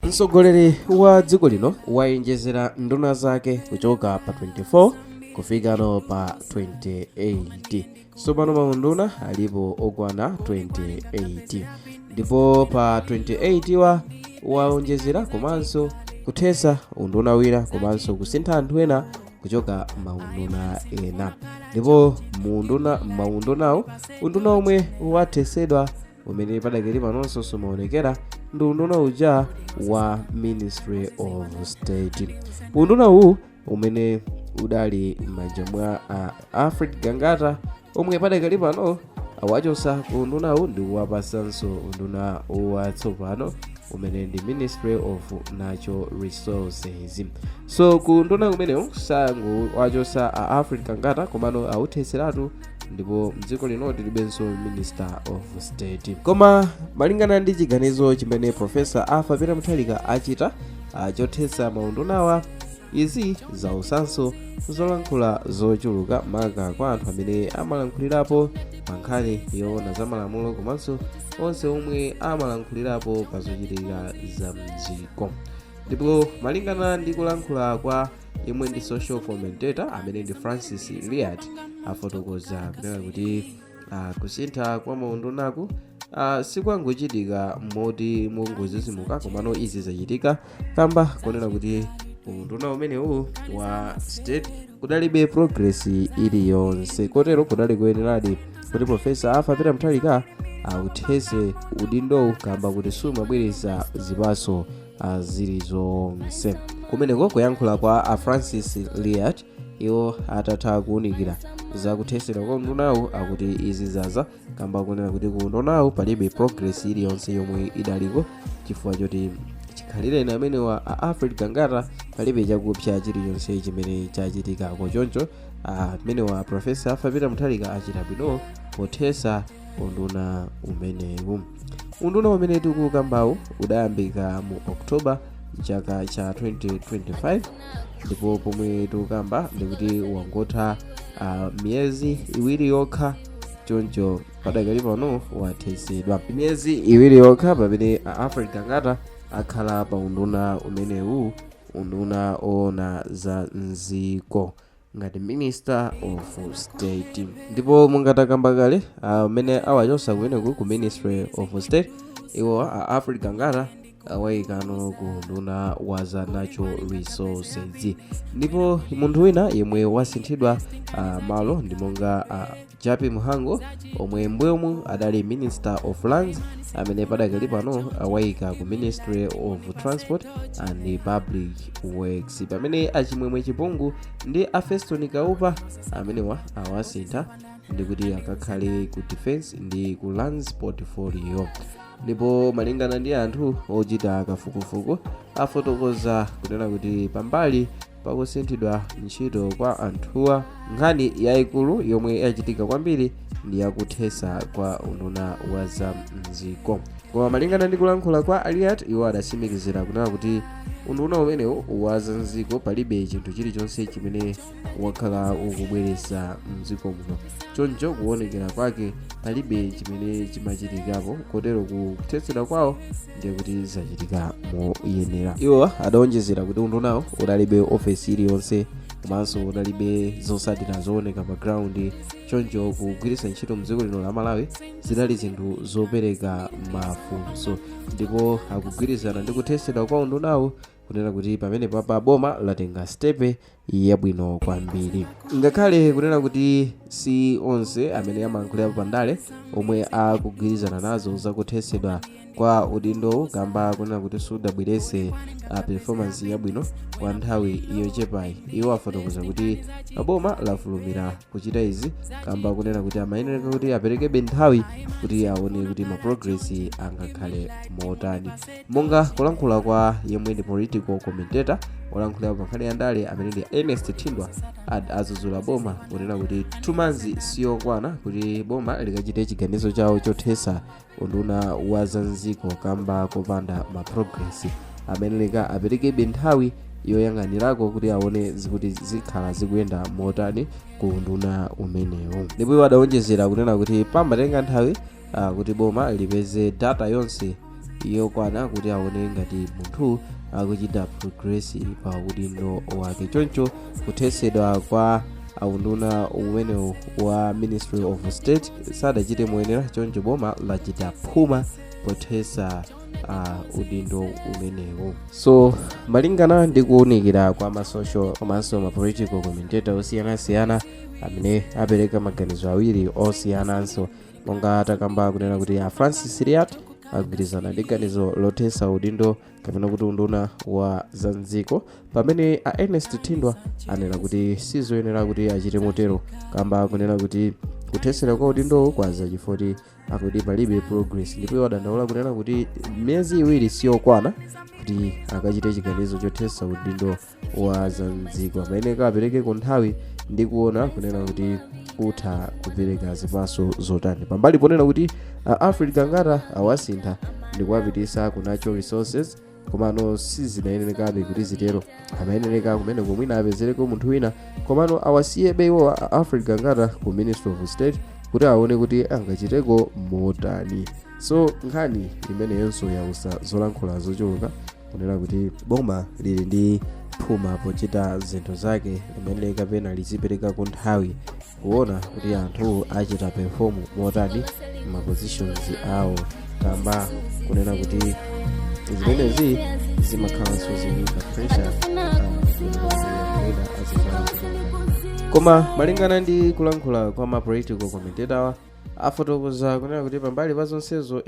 Mtsogoleri wa dziko lino wayenjezera nduna zake kuchoka pa 24 kufikano pa 28. Tsopano maunduna alipo okwana 28, ndipo pa 28 wa waonjezera komanso kuthesa unduna wina komanso kusintha anthu ena kuchoka maunduna ena. Ndipo muunduna maundunawo, unduna omwe wathesedwa umene padakali panonso sumaonekera ndi unduna uja wa Ministry of State, unduna uwu umene udali m'manja mwa Alfred Gangata, omwe padakali pano awachosa ku undunawu ndi kuwapasanso unduna watsopano umene ndi Ministry of Natural Resources. So ku unduna kumenewu sangowachosa a Alfred Gangata, komano awutheseratu, ndipo mdziko lino tilibenso Minister of State. Koma malingana ndi chiganizo chimene Professor Arthur Peter Mutharika achita chothetsa maundunawa, izi zausanso zolankhula zochuluka, maka kwa anthu amene amalankhulirapo pa nkhani yoona za malamulo komanso onse omwe amalankhulirapo pa zochitika za mdziko. Ndipo malingana ndi kulankhula kwa yemwe ndi social commentator amene ndi Francis Liat, afotokoza kunena kuti kusintha kwa maundunaku sikwangochitika moti mongozizimuka, komano izi zachitika kamba kunena kuti unduna umenewu wa State kudalibe progress iliyonse, kotero kudali kuyeneradi kuti Professor Arthur Peter Mutharika authese udindowu kamba kuti sumabweretsa zipaso zilizonse. Kumeneko kuyankhula kwa a Francis Liat. Iwo atatha kuwunikira zakuthesera kwa undunawu, akuti izi zaza kamba kunena kuti ku undunawu palibe progress iliyonse yomwe idaliko, chifukwa choti chikhalireni amenewa a Alfred Gangata palibe chakupsa chiliyonse chimene chachitikako. Choncho amenewa Professor Arthur Peter Mutharika achita bwino pothesa unduna umenewu. Unduna umene tikukambawu udayambika mu October chaka cha 2025, ndipo pomwe tikukamba ndikuti wangotha miyezi 2 yokha. Choncho padakali pano wathesedwa miyezi 2 yokha pamene a Alfred Gangata akhala pa unduna umenewu, unduna oona za mziko, ngati Minister of State. Ndipo mungatakamba kale, amene awachosa kumeneku ku Ministry of State, iwo a Alfred Gangata awayikano ku unduna wa za Natural Resources. Ndipo munthu wina yemwe wasinthidwa malo ndi monga Jappie Mhango, omwe mbuyomu adali Minister of Lands, amene padakali pano awayika ku Ministry of Transport and Public Works, pamene achimwemwe Chipungu ndi a Feston Kaupa amenewa awasintha ndikuti akakhale ku Defense ndi ku Lands portfolio. Ndipo malingana ndi anthu ochita kafukufuku, afotokoza kunena kuti pambali pakusinthidwa ntchito kwa anthuwa, nkhani yayikulu yomwe yachitika kwambiri ndi yakuthesa kwa unduna wa za mdziko. Koma malingana ndi kulankhula kwa Aliat, iwo adatsimikizira kunena kuti unduna umenewu wa za mdziko palibe chinthu chilichonse chimene wakhala ukubweretsa mdziko muno, choncho kuonekera kwake palibe chimene chimachitikapo, kotero kuthetsedwa kwawo ndiye kuti zachitika moyenera. Iwo adawonjezera kuti undunawo udalibe ofesi iliyonse komanso udalibe zotsatira zooneka pa ground, choncho kugwiritsa ntchito mdziko lino la Malawi zidali zinthu zopereka mafunso. Ndipo akugwirizana ndi kuthetsedwa kwa undunawo, kunena kuti pamene papa boma latenga step yabwino kwambiri, ngakhale kunena kuti si onse amene amalankhulira pandale omwe akugwirizana nazo zakuthetsedwa kwa udindowu, kamba kunena kuti sudabweretse performance yabwino kwa nthawi yochepayi. Iwo afotokoza kuti boma lafulumira kuchita izi kamba kunena kuti amayenera kuti aperekebe nthawi kuti aone kuti ma progress angakhale motani. Monga kulankhula kwa yemwe ndi political commentator, olankhulira pa nkhani ya ndale, amene ndi Ernest Thindwa, adzudzula boma kunena kuti 2 months siyokwana kuti boma likachite chiganizo chawo chothesa unduna wa zamdziko kamba kopanda ma progress. Ameneleka aperekebe nthawi yoyang'anirako kuti aone zikuti zikhala zikuyenda motani ku unduna umenewu. Ndipo iwo adawonjezera kunena kuti pamatenga nthawi kuti boma lipeze data yonse yokwana kuti aone ngati munthu akuchita progress pa udindo wake. Choncho kuthesedwa kwa aunduna umenewu wa Ministry of State sadachite moyenera, choncho boma lachita phuma pothesa udindo umenewu. So malingana ndi kuwunikira kwa ma social komanso ma political commentator osiyanasiyana amene apereka maganizo awiri osiyananso, monga takamba kunena kuti a Francis Riat agwirizana ndi ganizo lothesa udindo kapena kuti unduna wa zamdziko, pamene a Ernest Thindwa anena kuti sizoyenera kuti achite motero, kamba kunena kuti kuthesera kwa udindowo kwaza chifoti akuti palibe progress, ndipo iwo adandaula kunena kuti miyezi 2 siyokwana kuti akachite chiganizo chothesa udindo wa zamdziko, amene kapereke ku nthawi ndi kuona kunena kuti utha kupereka zipaso zotani. Pambali ponena kuti Alfred Gangata awasintha ndi kuwapitisa ku Natural Resources, komano sizinayenerekabe kuti zitero. Amayenereka kumene komwina apezereko munthu wina, komano awasiyebe iwo a Alfred Gangata ku Ministry of State kuti aone kuti angachiteko motani. So nkhani imeneyonso yausa zolankhula zochuluka, kunena kuti boma lili ndi phuma pochita zinthu zake, limene kapena liziperekako nthawi kuona kuti anthu achita perform motani ma positions awo, kamba kunena kuti zimenezi zimakhalanso ziyika pressure ena azipali. Koma malingana ndi kulankhula kwa ma political commentator, afotokoza kunena kuti pambali pa zonsezo